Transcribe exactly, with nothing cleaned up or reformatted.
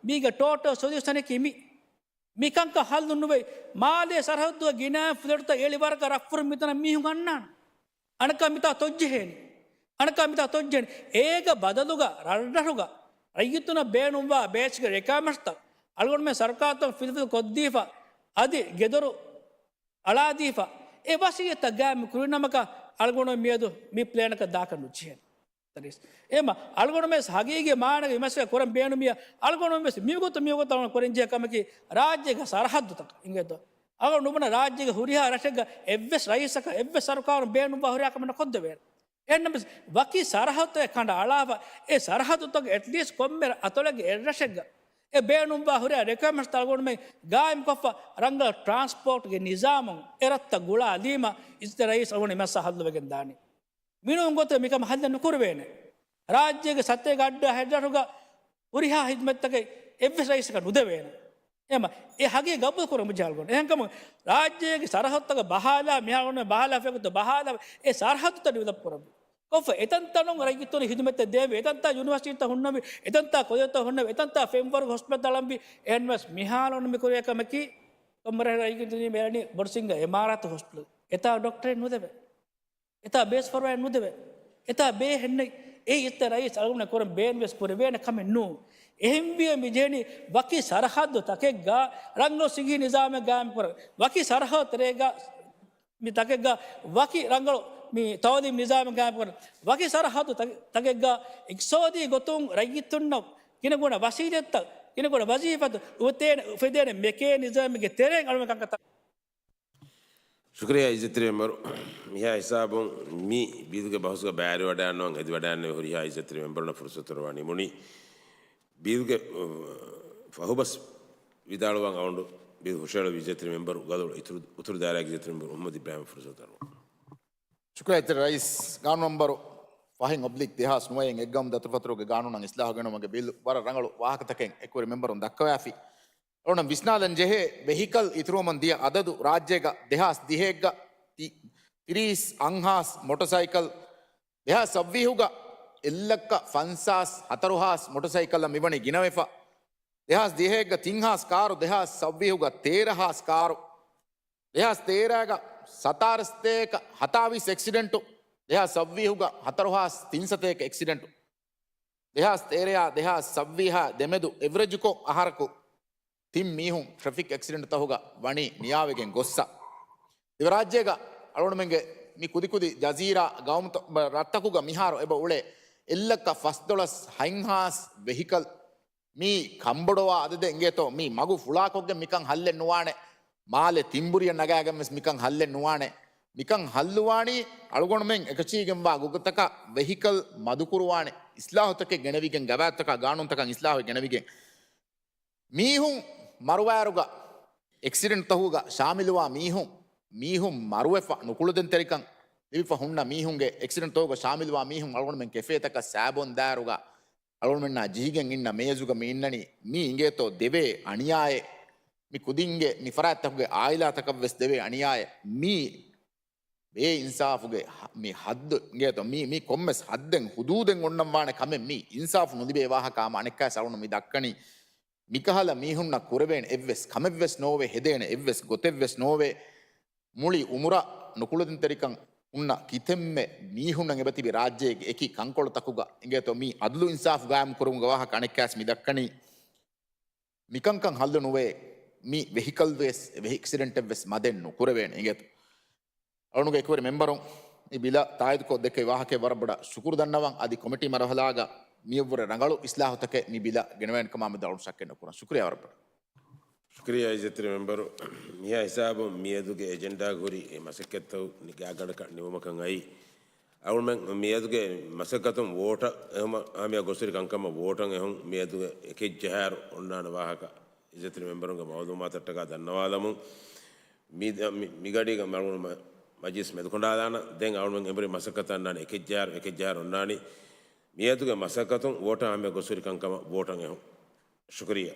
މީގެ ޓޯޓަލް ސޮލިއުޝަނަކީ މި. މިކަންކަން ހައްލު ނުވެ، މާލޭ ސަރަހައްދުގަ ގިނަ ފިލަރުތައް އެޅި ވަރަކަށް ރަށްފުރިން މިތަނަށް މީހުން އަންނާނެ. އަނެއްކާ މިތާ ތޮއްޖެހޭނެ. އަނެއްކާ މިތާ ތޮއްޖެހޭނެ. އޭގެ ބަދަލުގަ ރަށްރަށުގަ ރައްޔިތުންނަށް ބޭނުންވާ ބޭސްގެ ރެކްޔަރމަންޓްސްތައް އަޅުގަނޑުމެން ސަރުކާރުން ފިލްފިލް ކޮށްދީފަ، އަދި ގެދޮރު އަޅާދީފަ، އެ ވަސީލަތްތައް ގާއިމް ކުރިނަމަކަށް އަޅުގަނޑު މިއަދު މި ޕްލޭނަކަށް ދާކަށް ނުޖެހޭނެ. އެމަ އަޅުގަނޑުމެން ހަގީގީ މާނަގެ މަސައްކަތް ކުރަން ބޭނުމިއްޔާ، އަޅުގަނޑުމެން ވެސް މިވަގުތު މިވަގުތު އަޅުގަނޑު ކުރަންޖެހޭ ކަމަކީ ރާއްޖޭގެ ސަރަހައްދުތަކަށް އިނގޭތޯ. އަޅުގަނޑު ނުބުނަ ރާއްޖޭގެ ހުރިހާ ރަށެއްގަ އެއްވެސް ރައީސަކަށް އެއްވެސް ސަރުކާރުން ބޭނުންވާ ހުރިހާ ކަމެއް ނުކޮށްދެވޭނެ. އެހެންނަމަވެސް ވަކި ސަރަހައްދުތަކެއް ކަނޑައަޅާފަ، އެ ސަރަހައްދުތަކުގެ އެޓްލީސްޓް ކޮންމެ އަތޮޅެއްގެ އެއްރަށެއްގަ އެ ބޭނުންވާ ހުރިހާ ރެކްޔަރމަންޓްސް އަޅުގަނޑުމެން ގާއިމްކޮށްފަ ރަނގަޅަށް ޓްރާންސްޕޯޓްގެ ނިޒާމުން އެ ރަށްތައް ގުޅާލީމަ އިޒްތި ރައީސް އަޅުގަނޑު މައްސަލަ ހައްލުވެގެން ދާނީ. މިނޫން ގޮތަށް މިކަމަށް ހައްލެއް ނުކުރެވޭނެ. ރާއްޖޭގެ ސަތޭކަ އަށްޑާ ހެއްޑަރުގަ ހުރިހާ ހިދުމަތްތަކެއް އެއްވެސް ރައީސަކަށް ނުދެވޭނެ. އެހެންމަ އެ ހަގީ ގަބޫލު ކުރަން މުޖާލްގޮން. އެހެންކަމުން ރާއްޖޭގެ ސަރަހައްދުތަކަށް ބަހާލާ މިހާރު ބަހާލާފައި ގޮތަށް ބަހާލާ އެ ސަރަހައްދުތައް ޑިވެލޮޕް ކުރަން. ކޮށްފަ އެތަންތަނުން ރައްޔިތުން ހިދުމަތްތައް ދޭވި، އެތަންތާ ޔުނިވަރސިޓީތައް ހުންނަވި، އެތަންތާ ކޮލެޖުތައް ހުންނަވި، އެތަންތާ ފެންވަރު ހޮސްޕިޓަލް އަޅަންވި. އެހެންވެސް މިހާރު މި ކުރޭ ކަމަކީ ކޮންމެ ރަށެއް ރައްޔިތުން މި އެޅެނީ ބޮޑު ސިނގާ އެމާރާތު ހޮސްޕިޓަލް. އެތާ ޑޮކްޓަރެއް ނުދެވޭ. އެތާ ބޭސް ފަރުވާއެއް ނުދެވޭ. އެތާ ބޭހެއް ނެތް. އެއީ އިޒްތި ރައީސް އަޅުގަނޑު ކުރަން ބޭނުންވެސް ކުރެވޭނެ ކަމެއް ނޫން. އެހެންވިއެ މި ޖެހެނީ ވަކި ސަރަހައްދު ތަކެއްގަ ރަނގަޅު ސިއްހީ ނިޒާމެއް ގާއިމް ކުރަން. ވަކި ސަރަހައްދު ތެރޭގަ މި ތަކެއްގަ ވަކި ރަނގަޅު މި ތައުލީމް ނިޒާމެއް ގާއިމް ކުރަން. ވަކި ސަރަހައްދު ތަ-، ތަކެއްގަ އިޤްތިޞާދީ ގޮތުން ރައްޔިތުންނަށް ގިނަގުނަ ވަސީލަތްތައް، ގިނަގުނަ ވަޒީފާތައް އުފެދޭނެ، އުފެދޭނެ މެކޭނިޒަމްގެ ތެރެއިން އަޅުގަނޑު ކަންކަން ޝުކުރިއްޔާ އިއްޒަތްތެރި މެމްބަރު. މިހާ ހިސާބުން މި ބިލްގެ ބަހުސްގަ ބައިވެރިވަޑައިގަންނަވަން އެދިވަޑައިގަންނެވި ހުރިހާ އިއްޒަތްތެރި މެމްބަރުންނަށް ފުރުސަތު އަރުވާ ނިމުނީ. ބިލްގެ، އަ، ފަހުބަސް ވިދާޅުވާން އަޅުގަނޑު ބިލް ހުށައެޅުއްވި އިއްޒަތްތެރި މެމްބަރު ގަދޮޅު އިތުރު، އުތުރު ދާއިރާގެ އިއްޒަތްތެރި މެމްބަރު މުޙައްމަދު އިބްރާހިމަށް ފުރުސަތު އަރުވާ. ޝުކުރިއްޔާ އިއްޒަތްތެރި ރައީސް. ގާނޫނު ނަންބަރު ފަހެއް އޮބްލިކް ދެހާސް ނުވައެއް އެއްގައުމު ދަތުރުފަތުރުގެ ގާނޫނަށް އިސްލާހު ގެނައުމުގެ ބިލް ވަރަށް ރަނގަޅު ވާހަކަތަކެއް އެކުވެރި މެމްބަރުން ދައްކަވާފި. އަޅުގަނޑަށް ވިސްނާލަން ޖެހޭ، ވެހިކަލް އިތުރުވަމުން ދިޔަ އަދަދު ރާއްޖޭގަ ދެހާސް ދިހައެއްގަ ތި-، ތިރީސް އަށްހާސް މޮޓޯސައިކަލް، ދެހާސް ސައްވީހުގަ އެއްލައްކަ ފަންސާސް ހަތަރުހާސް މޮޓޯސައިކަލްއަށް މިވަނީ ގިނަވެފަ. ދެހާސް ދިހައެއްގަ ތިންހާސް ކާރު، ދެހާސް ސައްވީހުގަ ތޭރަހާސް ކާރު، ދެހާސް ތޭރައިގަ ސަތާރަސްތޭކަ ހަތާވީސް އެކްސިޑެންޓު، ދެހާސް ސައްވީހުގަ ހަތަރުހާސް ތިންސަތޭކަ އެކްސިޑެންޓު. ދެހާސް ތޭރައާ ދެހާސް ސައްވީހާ ދެމެދު އެވްރެޖުކޮށް އަހަރަކު ތިން މީހުން ޓްރެފިކް އެކްސިޑެންޓްތަހުގަ ވަނީ ނިޔާވެގެން ގޮއްސަ. ދިވެރާއްޖޭގަ އަޅުގަނޑުމެންގެ މި ކުދިކުދި ޖަޒީރާ ގައުމުތައް، ރަށްތަކުގަ މިހާރު އެބަ އުޅޭ އެއްލައްކަ ފަސްދޮޅަސް ހަތްހާސް ވެހިކަލް މީ ކަންބޮޑުވާ އަދަދެއް އިނގޭތޯ، މީ މަގު ފުޅާކޮށްގެން މިކަން ހައްލެއް ނުވާނެ. މާލެ ތިންބުރިއަށް ނަގާގެން ވެސް މިކަން ހައްލެއް ނުވާނެ. މިކަން ހައްލުވާނީ އަޅުގަނޑުމެން އެކަށީގެންވާ ގޮތަކަށް ވެހިކަލް މަދުކުރުވާނެ. އިސްލާހުތަކެއް ގެނެވިގެން، ގަވާއިދުތަކާ ގާނޫނުތަކަށް އިސްލާހު ގެނެވިގެން. މީހުން މަރުވާއިރުގަ އެކްސިޑެންޓްތަހުގަ ޝާމިލުވާ މީހުން، މީހުން މަރުވެފަ، ނުކުޅެދުންތެރިކަން ލިބިފަ ހުންނަ މީހުންގެ އެކްސިޑެންޓްތަހުގަ ޝާމިލުވާ މީހުން އަޅުގަނޑުމެން ކެފޭތަކަށް ސައިބޯން ދާއިރުގަ އަޅުގަނޑުމެންނާ ޖެހިގެން އިންނަ މޭޒުގަ މި އިންނަނީ. މީ އިނގޭތޯ ދެވޭ އަނިޔާއެއް. މި ކުދިންގެ މި ފަރާތްތަކުގެ އާއިލާތަކަށްވެސް ދެވޭ އަނިޔާއެއް. މީ ބޭއިންސާފުގެ ހ-، މި ހައްދު އިނގޭތޯ، މީ، މީ ކޮންމެސް ހައްދެއް ހުދޫދެއް އޮންނަން ވާނެ ކަމެއް މީ. އިންސާފު ނުލިބޭ ވާހަކަ ހަމަ އަނެއްކާވެސް އަޅުގަނޑު މި ދައްކަނީ. މިކަހަލަ މީހުންނަށް ކުރެވޭނެ އެއްވެސް ކަމެއްވެސް ނޯވޭ، ހެދޭނެ އެއްވެސް ގޮތެއްވެސް ނޯވޭ. މުޅި އުމުރަށް ނުކުޅެދުންތެރިކަން ހުންނަ ކިތަންމެ މީހުންނަށް އެބަތިބި ރާއްޖޭގެ އެކި ކަންކޮޅުތަކުގަ އިނގޭތޯ މީ އަދުލު އިންސާފު ގާއިމް ކުރުމުގެ ވާހަކަ އަނެއްކާވެސް މި ދައްކަނީ. މިކަންކަން ހައްލު ނުވޭ، މި ވެހިކަލް ވެސް، ވެހި އެކްސިޑެންޓެއް ވެސް މަދެއް ނުކުރެވޭނެ އިނގޭތޯ. އަޅުގަނޑުގެ އެކުވެރި މެމްބަރުން މި ބިލަށް ތާއީދުކޮށް ދެއްކެވި ވާހަކައަށް ވަރަށް ބޮޑަށް ޝުކުރު ދަންނަވަން. އަދި ކޮމިޓީ މަރުހަލާގަ މިއަށްވުރެ ރަނގަޅު އިސްލާހުތަކެއް މި ބިލަށް ގެނެވޭނެ ކަމާ މެދު އަޅުގަނޑު ޝައްކެއް ނުކުރަން. ޝުކުރިއްޔާ ވަރަށް ބޮޑަށް. ޝުކުރިއްޔާ އިއްޒަތްތެރި މެމްބަރު. މިހާ ހިސާބުން މިއަދުގެ އެޖެންޑާގަ ހުރި އެ މަސައްކަތްތައް ނިގާގަނޑަކަށް ނިމުމަކަށް އައީ. އަޅުމެން މިއަދުގެ މަސައްކަތުން ވޯޓަށް އެހުމަ އަހަމިއްޔަތް ގޮސްހުރި ކަންކަމަށް ވޯޓަށް އެހުން މިއަދުގެ އެކެއްޖަހާއިރު އޮންނާނެ ވާހަކަ އިއްޒަތްތެރި މެމްބަރުންގެ މައުލޫމާތަށްޓަކާ ދަންނަވާލަމުން. މި، މި، މިގަޑީގަ މަ-، މަޖިލިސް މެދުކޮނޑާލާނަން. ދެން އަޅުމެން އެނބުރި މަސައްކަތަށް އަންނާނެ އެކެއްޖަހާއިރު، އެކެއްޖަހާއިރު އޮންނާނީ. މިއަދުގެ މަސައްކަތުން ވޯޓަށް އަހަމިއްޔަތް ގޮސްހުރި ކަންކަމަށް ވޯޓަށް އެހުން. ޝުކުރިއްޔާ.